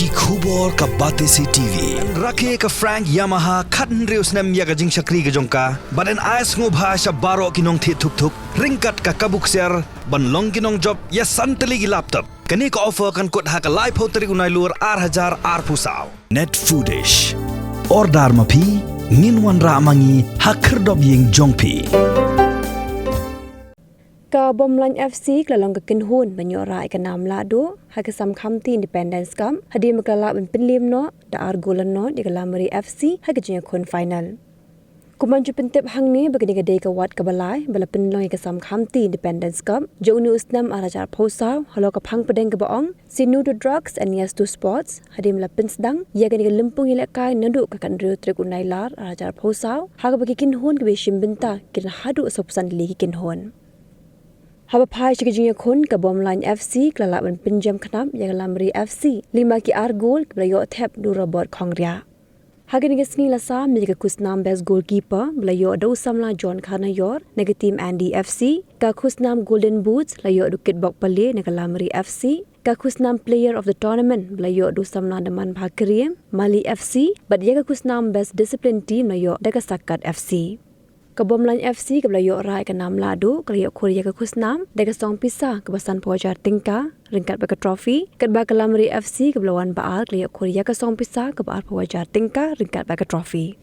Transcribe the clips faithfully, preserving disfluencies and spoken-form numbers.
Ki khubor ka Batesi T V. Rakhe ka Frank Yamaha khathynriew snem ïa ka jingshakri ka jong ka. Bad yn ai sngewbha sha baroh ki nongthied thuk thuk ryngkat ka kabu ksiar ban long ki nongjop ïa san tylli ki laptop. Kane ka offer kan kut ha ka laiphew tarik u Nailur ar hajar arphew saw. Net Foodish. Order ma phi, ngin wanrah ma ngi ha khyrdop ïing jong phi. Ka Bawmleiñ F C ka la long ka kynhun ban ïoh rah ïa ka nam lahduh ha ka Sam Khamti Independence Cup hadien ba ka la lah ban pynliem noh da ar gol la nod ïa ka Lamari F C ha ka jingïakhun final. Kumba ju pyntip hangne ba kane ka dei ka wat kaba lai ba la pynlong ïa ka Sam Khamti Independence Cup jong une u snem ar hajar arphew saw halor ka phang pdeng kaba ong Say No to Drugs and Yes to Sports, hadien ba la pynsdang ïa kane ka lympung ïalehkai naduh ka khathynriew tarik u Nailar ar hajar arphew saw, ha kaba ki kynhun kiba shim bynta ki don haduh sawphew san tylli ki kynhun. Haba phai sha ka jingïakhun, ka Bawmleiñ F C ka la lah ban pynjem khnap ïa ka Lamari F C lima ki ar gol kiba la ïoh thep da u Robert Khongriah. Ha kane ka sngi la sam ïa ka khusnam Best Goalkeeper ba la ïoh da u samla John Kharnaior na ka team Andy F C, ka khusnam Golden Boots la ïoh da u Kitbok Pale na ka Lamari F C, ka khusnam Player of the Tournament ba la ïoh da u samla Damanbha Karim, Mali F C, bad ïa ka khusnam Best Discipline Team la ïoh da ka Sakat F C. Ka Bawmleiñ F C kaba la ïoh rah ïa ka nam lahduh ka la ïoh khur ïa ka khusnam da ka song pisa kaba sanphew hajar tyngka ryngkat bad ka trophy, katba ka Lamari F C kaba la wan ba ar ka la ïoh khur ïa ka song pisa kaba arphew hajar tyngka ryngkat bad ka trophy.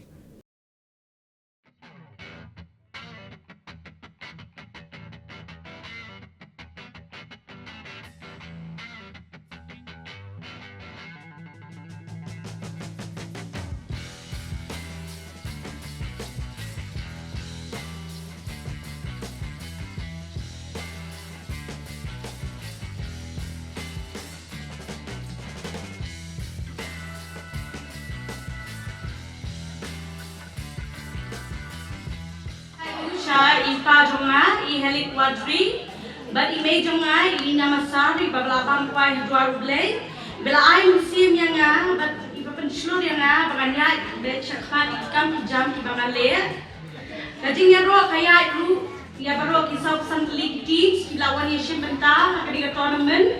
Sha i pa jong nga, i Helik Wadri, bad i mei jong nga, i Lina Masar, iba la bam kwai ha duwar U Blei, ba la ai mynsiem ïa nga, bad iba pynshlur ïa nga ba ngan ïaid beit shakhmat ïa ki kam ki jam kiba nga leh. Ka jingïaroh ka ïaid ruh ïa baroh ki sawphew san tylli ki teams kiba la wan ïashim bynta ha kane ka tournament.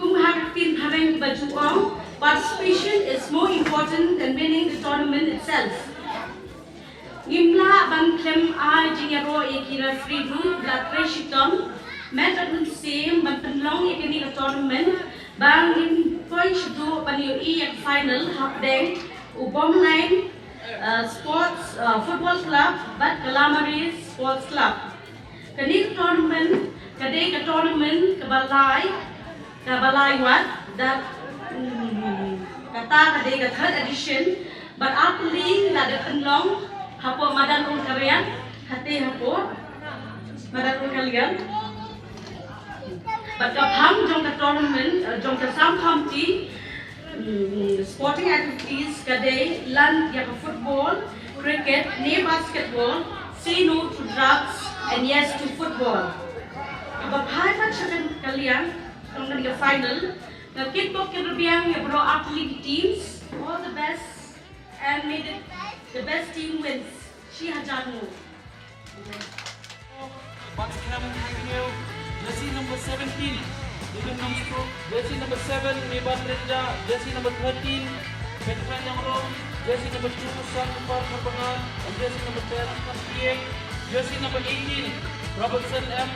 Kum ha ka ktien phareng kiba ju ong, participation is more important than winning the tournament itself. Ngim lah ban khlem ai jingïaroh ïa ki referee ruh ba la trei shitom, met bad mynsiem ban pynlong ïa kane ka tournament, ba ngin poi shaduh ban ïohi ïa ka final hapdeng u Bawmleiñ, uh, Sports, uh, Football Club bad ka Lamari Sports Club. Kane ka tournament ka dei ka tournament kaba lai, kaba lai wat, da, mm, kata ka dei ka third edition, bad ar tylli la dep pynlong hapoh Madan Umkariang, hate hapoh Madan Umkariang. Bad ka phang jong ka tournament, eh, jong ka Sam Khamti, mm, sporting activities ka dei lan ïa ka football, cricket ne basketball, say no to drugs and yes to football. Haba phai pat sha ka liang jong kane ka final, nga kitbok kitrwiang ïa baroh ar tylli ki teams. All the best and may the, the best team wins. Shi hajar nguh. Batskhem Hynñiew, jersey number seventeen, Ruben Nongstoiñ, jersey number seven, Meban Lenja, jersey number thirteen, Petra Nyangrong, jersey number two, Sanupar Kharbangan, and jersey number ten, Khamtieng, jersey number eighteen, Robertson M.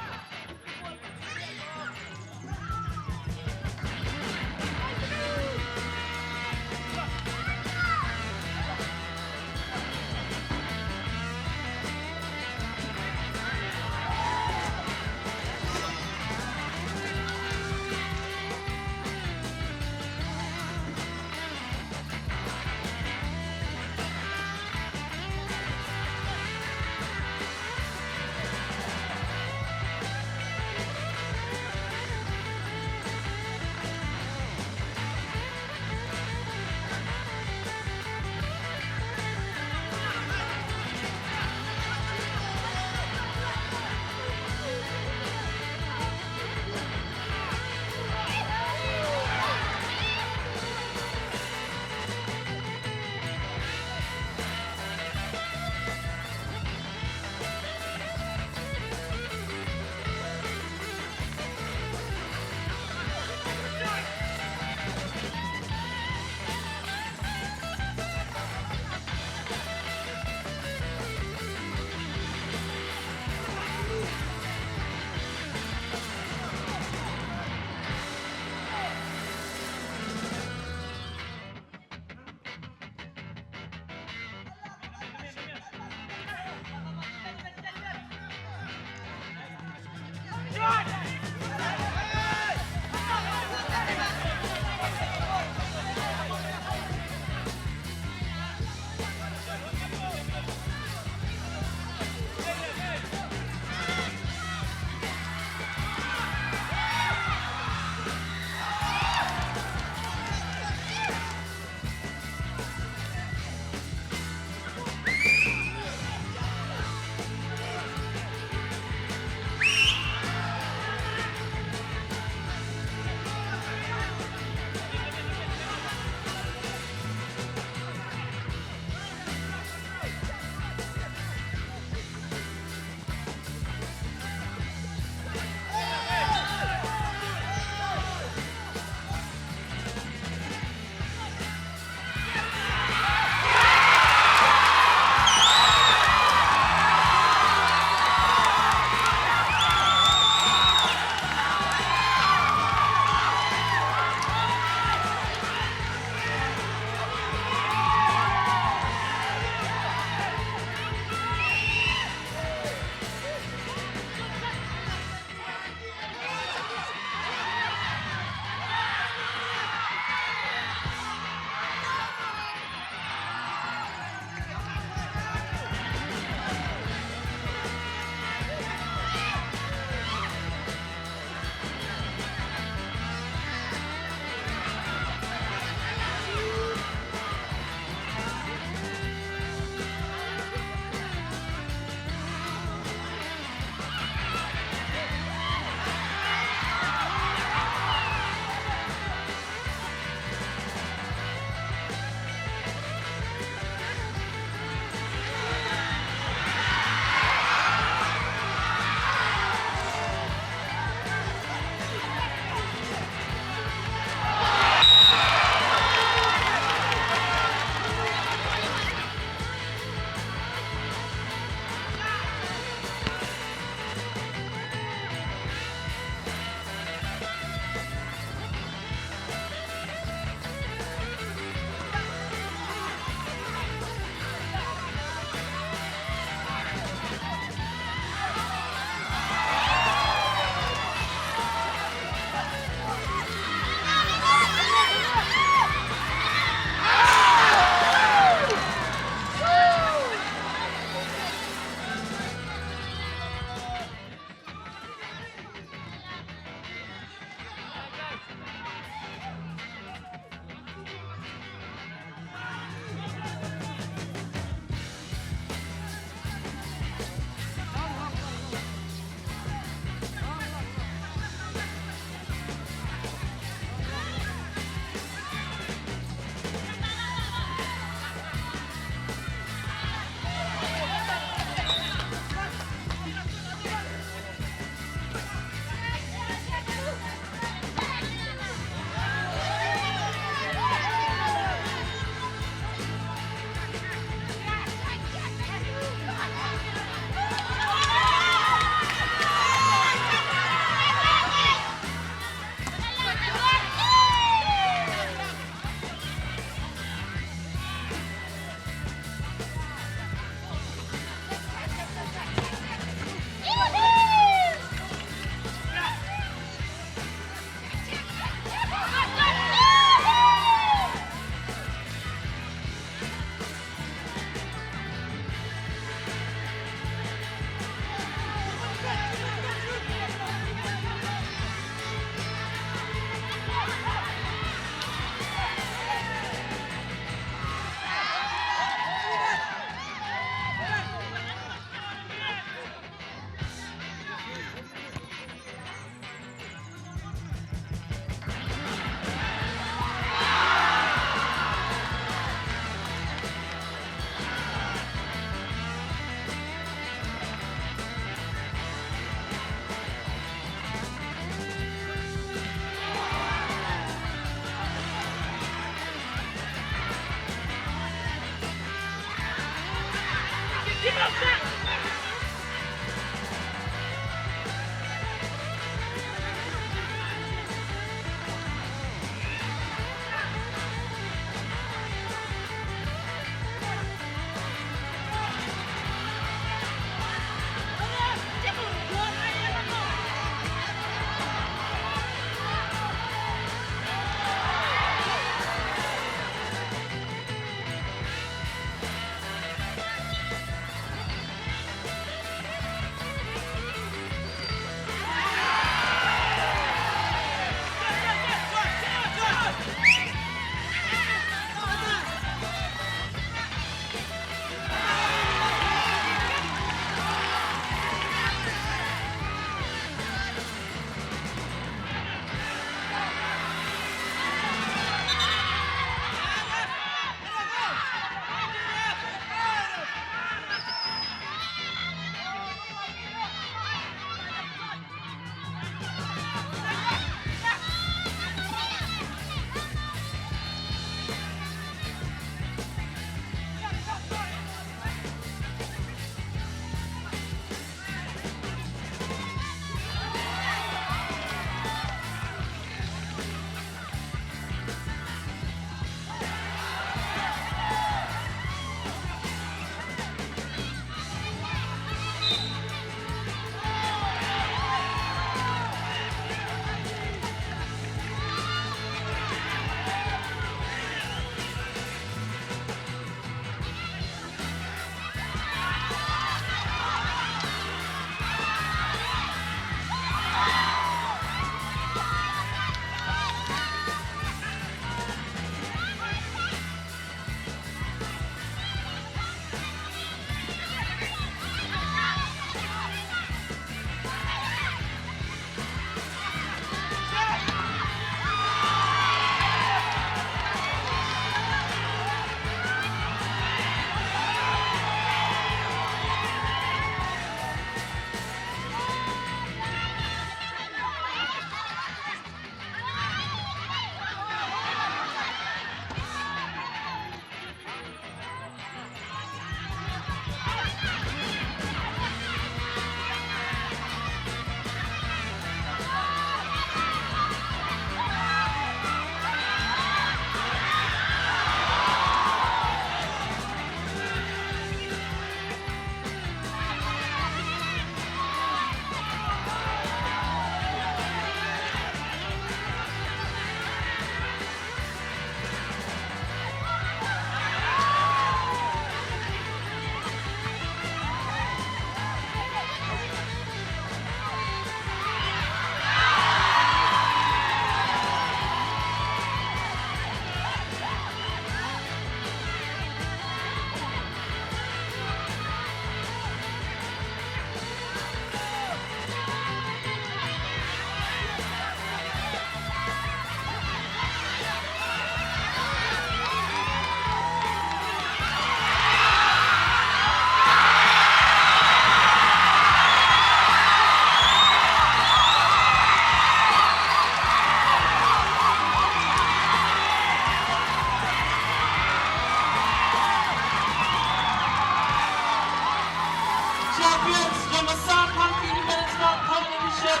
Champions jong ka Assam Hungary Men's Marathon Competition,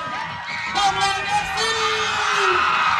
Tonglang F C!